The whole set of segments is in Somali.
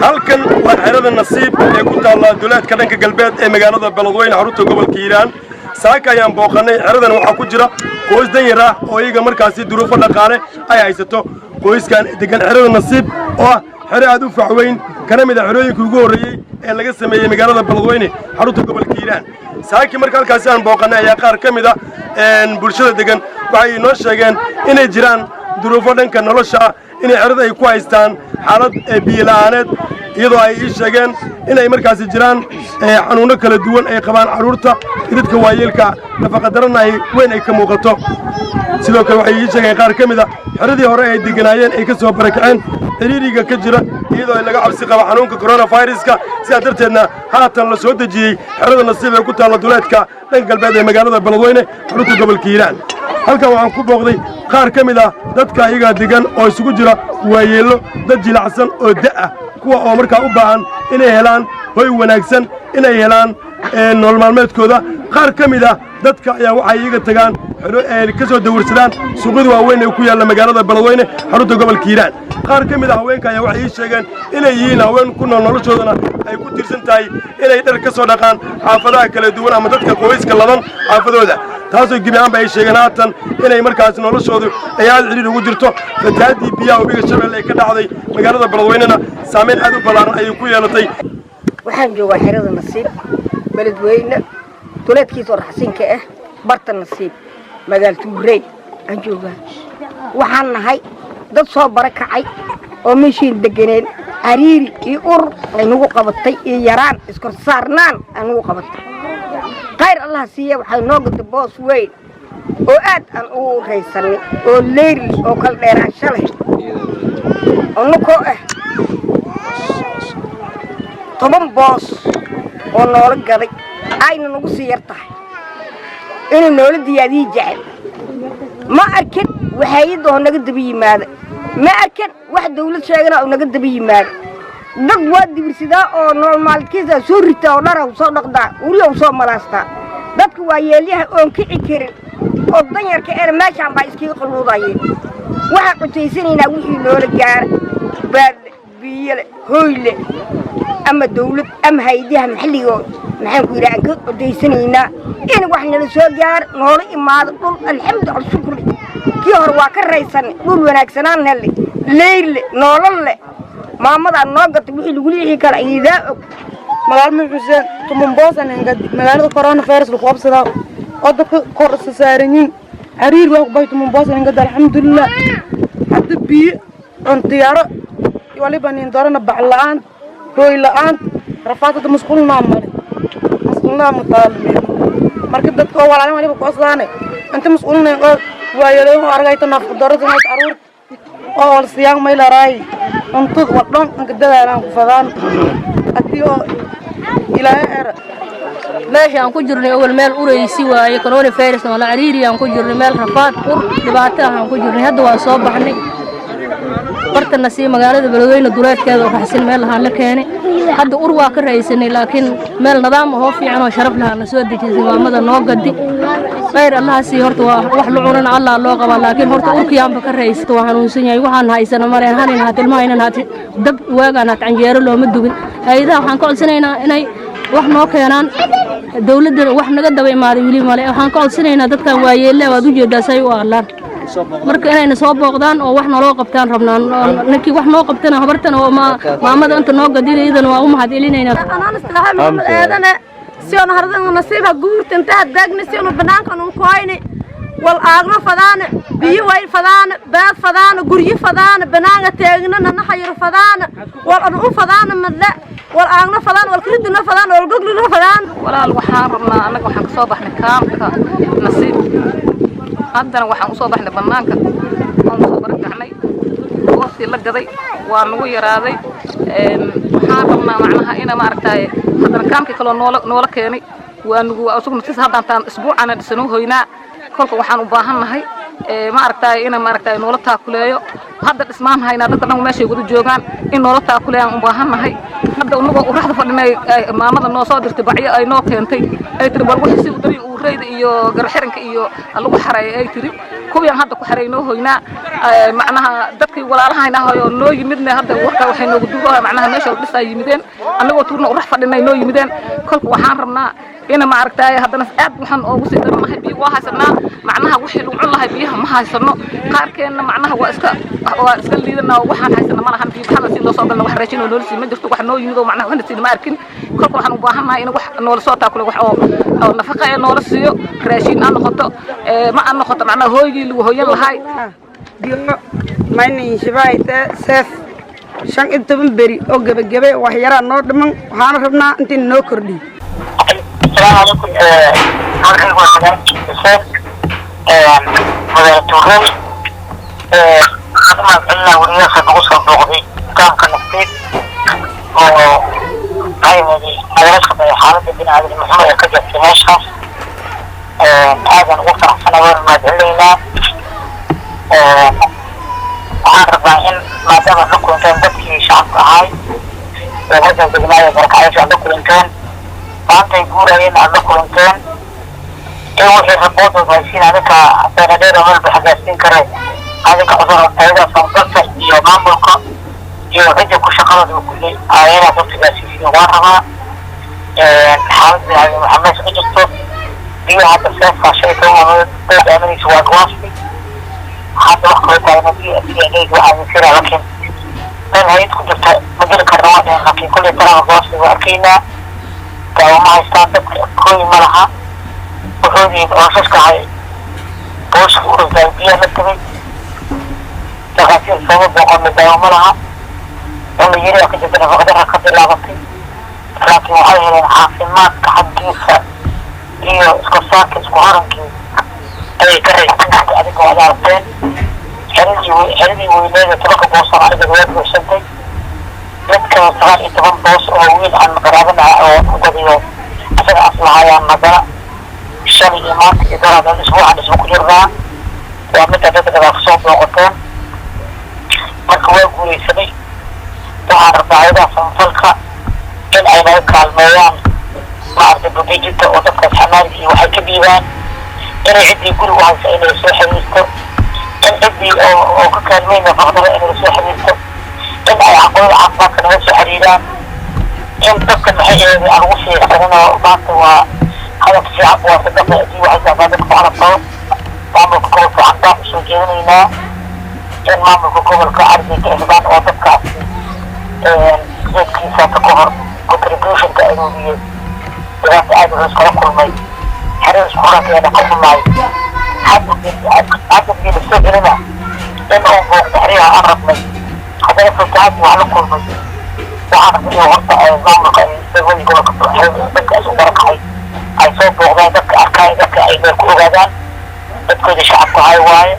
Halkan waa xerada Nasiib ee ku taalla duleedka dhanka galbeed ee magaalada Beledweyne, xarunta gobolka Hiiraan. Saaka ayaan booqannay. Xeradan waxaa ku jira qoys danyar ah oo iyaga markaasi duruufo dhaqaale ay haysato. Qoyskan degan xerada Nasiib, oo ah xero aad u fac weyn, kana mid ah xerooyinkii ugu horreeyey ee laga sameeyey magaalada Beledweyne, xarunta gobolka Hiiraan, saakii marka halkaasi aan booqannay ayaa qaar ka mid ah bulshada degan waxay inoo sheegeen inay jiraan duruufo dhanka nolosha ah, inay xerada ay ku haystaan xaalad biyo la'aaneed, iyadoo ay ii sheegeen inay markaasi jiraan xanuunno kala duwan ay qabaan carruurta iyo dadka waayeelka, nafaqadarana ay weyn ay ka muuqato. Sidoo kale waxay ii sheegeen qaar ka mid ah xeradii hore ay deganaayeen ay ka soo barakaceen ciriiriga ka jira, iyadoo ay laga cabsi qaba xanuunka coronaviruska, sidaa darteedna haatan la soo dejiyey xerada Nasiib ee ku taalla duleedka dhanka galbeed ee magaalada Beledweyne, xarunta gobolka Hiiraan. Halkan waxaan ku booqday qaar ka mid ah dadka iyagaa degan oo isugu jira waayeello, dad jilacsan oo da'ah, kuwa oo markaa u baahan inay helaan hoy wanaagsan, inay helaan nolol maalmeedkooda. Qaar ka mid ah dadka ayaa waxay iyaga tagaan, ka soo dawarsadaan suuqyada waaweyn ee ku yaalla magaalada Beledweyne, xarunta gobolka Hiiraan. Qaar ka mid ah haweenka ayaa waxay ii sheegeen inay yihiin haween ku nool, noloshoodana ay ku tiirsan tahay inay dhar ka soo dhaqaan xaafadaha kala duwan ama dadka qoyska ladan xaafadooda, taasoo gebi ahaanba ay sheegeen haatan inay markaas noloshoodu ay aad cidhiir ugu jirto. Fatahaadii biyaha webiga Shabeelle ee ka dhacday magaalada Beledweynena saameyn aad u ballaaran ayay ku yeelatay. Waxaan joogaa xerada Nasiib, Beledweyne duleedkiisa oo raxsinka ah, barta Nasiib, magaal Tuurey aan joogaa. Waxaan nahay dad soo barakacay oo meeshiin deganeen cariiri iyo urur ay nagu qabatay iyo yaraan iskor saarnaan ay nagu qabatay. Khayr Allah siiya, waxay noo gatay boos weyn oo aad aan ugu raysanay, oo leyrli oo kala dheeraansho leh, oo nukoo ah 10 boos oo noola gaday, ayna nagu sii yar tahay inuu noola diyaadii jecel. Ma arkin waxaayadda oo naga daba yimaada, ma arkin wax dawlad sheegana oo naga daba yimaada. Dad waa dibirsidaa oo nolol maalidkiisa soo ritaa oo dhara soo dhaqdaa, weliya u soo malaastaa. Dadka waa yeelyaha oon kici karin oo danyarka ena meeshaan baa iskaga qaluudayeen. Waxaan cujaysanaynaa wixii noola gaara, baadle, biyole, hoyle, ama dawlad ama haydiyaha maxalliga. Maxaan ku yidhaha, aan ka cujaysanaynaa in wax nala soo gaaro, noola imaado dhul. Alxamdu alshukri, kii hore waa ka raysanay, dhul wanaagsanaan helle, leyrle, noolol leh. Maamadaa noo gatay wixii lagu liixi kara iidaa og. Magaalada Xuseen 10 boos aan ingadi. Magaalada corona virus lagu qabsadaa oo dadka kor isa saaran yihiin, cariir waa ku bay. 10 boos aan ingadi, alxamdulilah. Hadda biyo, cunto yaro, waliba nin dorana, bac la'aan, hooy la'aan, rafaad. Hadda musqulnaa male, musqulnaa mutaalmiin. Marka dadka oo walaalin waliba ku codsaane inta musqulna oo waayeelo oo argayta nafaqo darada hayt, caruurta oo wal siyaan may laraay, cuntada wadhan inka dadaalaan ku fadaan haddii oo Ilaahay era. Meesha aan ku jirnay awal meel uraysi waaye, coronavirus oo la cariiri aan ku jirnay, meel rafaad, ur, dhibaato ah aan ku jirnay. Hadda waa soo baxnay bartana sii magaalada Beledweyne duleedkeeda oo raxsin meel lahaan la keenay. Hadda ur waa ka raysanay, laakiin meel nidaam ahoo fiican oo sharaf lahaa na soo dejisay maamada noo gadi. Khayr Allaha sii. Horta waa wax la cunana Allah loo qabaa, laakiin horta urkiyaanba ka raysato. Waa xanuunsan yahay, waxaan haysana maleen hanin haat ilmahaynan haat dab waagaan haat canjeero looma dubin. Hay'adaha waxaan ka codsanaynaa inay wax noo keenaan. Dawladda wax naga daba imaaday weli male. Waxaan ka codsanaynaa dadkan waayeelle, waad u jeedaa say u aallaan, marka inayna soo booqdaan oo wax naloo qabtaan rabnaan. Ninkii wax noo qabtana, habartana oo maamada inta noo gadina, iyadana waa u mahad celinaynaa. Anaan Istilaxa Maxamed Aadane, si on hardan Nasiiba guurta inta dagni, si on banaanka nu koyni, wal aagno fadaana, biyo way fadaana, baad fadaana, guryo fadaana, banaanka teegna nana xayir fadaana, wal an u fadaana madla, wal aagno fadaana, wal kiridna fadaana, wal goglina fadaana. Walaal, waxaan rabnaa, annaga waxaan kasoo baxnay kaamka Nasiib, haddana waxaan usoo baxnay bannaanka oon usoo barakacnay. Goostii la gaday waa nagu yaraaday. Waxaan rabnaa macnaha ina maaragtaaye haddana kaamkii kaloo noola keenay waa nagu asuguna sis haddaan taan isbuucana dhisanuu hoynaa. Kolka waxaan u baahan nahay Ma aragtaay ina maaragtaay noola taakuleeyo. Hadda dhismaan haynaa, dadka dhan meeshay wada joogaan in noola taakuleeyaan u baahannahay. Hadda unagoo uraxda fadhinay, maamada noo soo dirtay bacyo ay noo keentay, ay tiri bal wixii si udari uureyda iyo garxiranka iyo lagu xareeyo, ay tiri kuwiyaan hadda ku xareey noo hoynaa. Macnaha dadkii walaalahayna oo noo yimidna hadda warka waxay noogu duugaa, macnaha meesha la dhisaa yimideen, annagoo tuurna urax fadhinay noo yimideen. Kolka waxaan rabnaa ina maaragtaay haddana aad waxaan oogu sii daranahay, biyo waa haysanaa, macnaha wixii lagu cun lahay biyaha ma haysano. Qaarkeenna macnaha waa iska liidanaa oo waxaan haysana ma lahan. Biyo baxada si loo soo galna, wax raashin oo noola sii ma jirto, wax noo yimid oo macnaha waxna siin ma arkin. Kolka waxaan u baahannahay in wax noola soo taakule, wax oo nafaqa ee noola siiyo, raashin ha noqoto, ma aan noqoto macnaha hooygii lagu hoyan lahay. Biyo maynin shibaayte seef 15 beri oo gebagabe, wax yaraa noo dhiman. Waxaana rabnaa intii noo kordhiyo. Asalaamu calaykum. Magacaygu waa Sagaal Xuseen, Madaale Tuurey. Waxaan u mahadcelinaa wariyaasha nagu soo booqday kaamka Nasiib oo maxaa yimaaday nagala shaqeeya xaaladda bini'aadanimo xumo ee ka jirtay meeshaas. Aadan ugu faraxsana, waanu mahadcelinaynaa. Waxaan rabaa in maadaama la kulanteen dadkii shacabka ahaay ee halkan degnaaya, barakacyaasha aad la kulanteen, maantay guurayeen aad la kulanteen, in wixii raboodooda haysiin adinka beenadeeda meel ba hagaasiin kare, adinka cusub tayada sambalka iyo maamulka iyo cidda ku shaqadooda kulli ayadaa dadka gaasiisiin. Waan rabaa xaalad bini'aadanimo waxaa meesha ka jirto. Biyaha hadda seefka 15 maalmood dad aaminaysa waa gawaasti. Hadda wax kaloo taagna biyo asiga waxaa idin laakiin meel hayad ku jirta ma geli karna, waa dhehen, laakiin kulley talaha gawaasti waa arkaynaa. Daawo ma haystaan dadka, hooy ma laha, wuxuudii oosaska ahay booska u dhowtaay biyaha la tegay. Dhakhaatiir sooma booqona, daawo ma laha, cunno yari ka jirta, nafaqadara ka bilaabatay, laakiin waxay heleen caafimaadka xaggiisa iyo isku saarka isku harankii ayay ka raysteen. Adiga waad aragteen xeradii weyneeda 10-ka boos oo aniga waa buuxsantay. Mid kale 19 boos oo wiil aan qaraabanaha oo u gadiyo isaga as lahaayaan, haddana shalay iyo maanta iyo daraad isbuucan isbu ku jirnaa. Waa midda dadka gadaal kasoo booqateen. Marka waa guulaysanay. Waxaan rabnaa hayadaha samafalka in ay naga kaalmeeyaan, maaragtay, budejinta oo dadkaas xamaaliga iyo waxay ka dhiibaan, inay ciddii guri u haysa inay soo xiriirto, in ciddii oo ka kaalmeyn nafaqdada inay soo xiriirto, in ay caqooda caafimaadka naga soo xiriiraan, in dadka maxay ahayd aan ugu fiirsanin oo maanta waa hadalka fiican waa sadaqa haddii waxay tahay dadka waxna qabo. Maamulka gobolka waxaan baan usoo jeedinaynaa in maamulka gobolka argay ka xidhaan oo dadkaasi jeedkiisa ka hor contributionka aruuriyey. Dhibaata aad wuxuu iskala kulmay xerir isku horankeena ka xumaay. Hadda biyo lasoo celina in uu booqdo xeryaha aan rabnay, haddana fatahaadii wax la kulmay. Waxaan rabnay inuu horta maamulka ay degmadii gobolka dadkaas u barakacay ay soo booqdaan, dadka arkaay, dadka ay meel ku ogaadaan dadkooda shacabka hay waaye.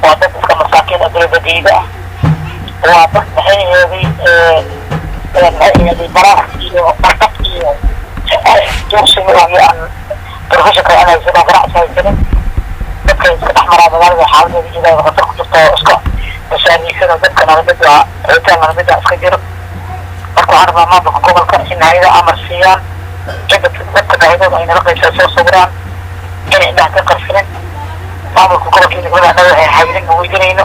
Waa dad iska masaakiin adreebadiida ah, waa dad maxay aheeday baraar iyo dhaqdhaq iyo joogsiga oo aan professional aan haysanin, ganacsi haysanin, dadka iska dhex maraa magaalada xaaladeeda iyadoo khatar ku jirta oo iska masaamiisada dadka nalamida rabitaan nalamida iska jiro. Marka waxaan rabaa maamulka gobolka in hayada amar siiyaan in dadka baahidooda ay nala qaybsaa soo sawiraan, inay indhaha ka qarsanin. Maamulka gobolka iyo degmada annaga waxay hayrin ma weydiinayno,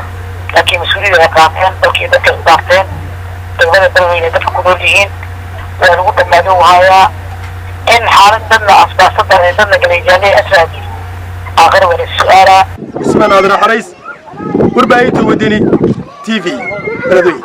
laakiin mas-uuliyadda ay qaateen dalkii dadka ay dhaarteen degmada Beledweyne dadka ku nool yihiin waa lagu dhammaado hayaa in xaalad dadna asbaasada ee dadna galeejaale asraadi aakhira wala su-aalaa. Ismaan Aadan Xarays, warbaahinta Wadani TV, Beledweyne.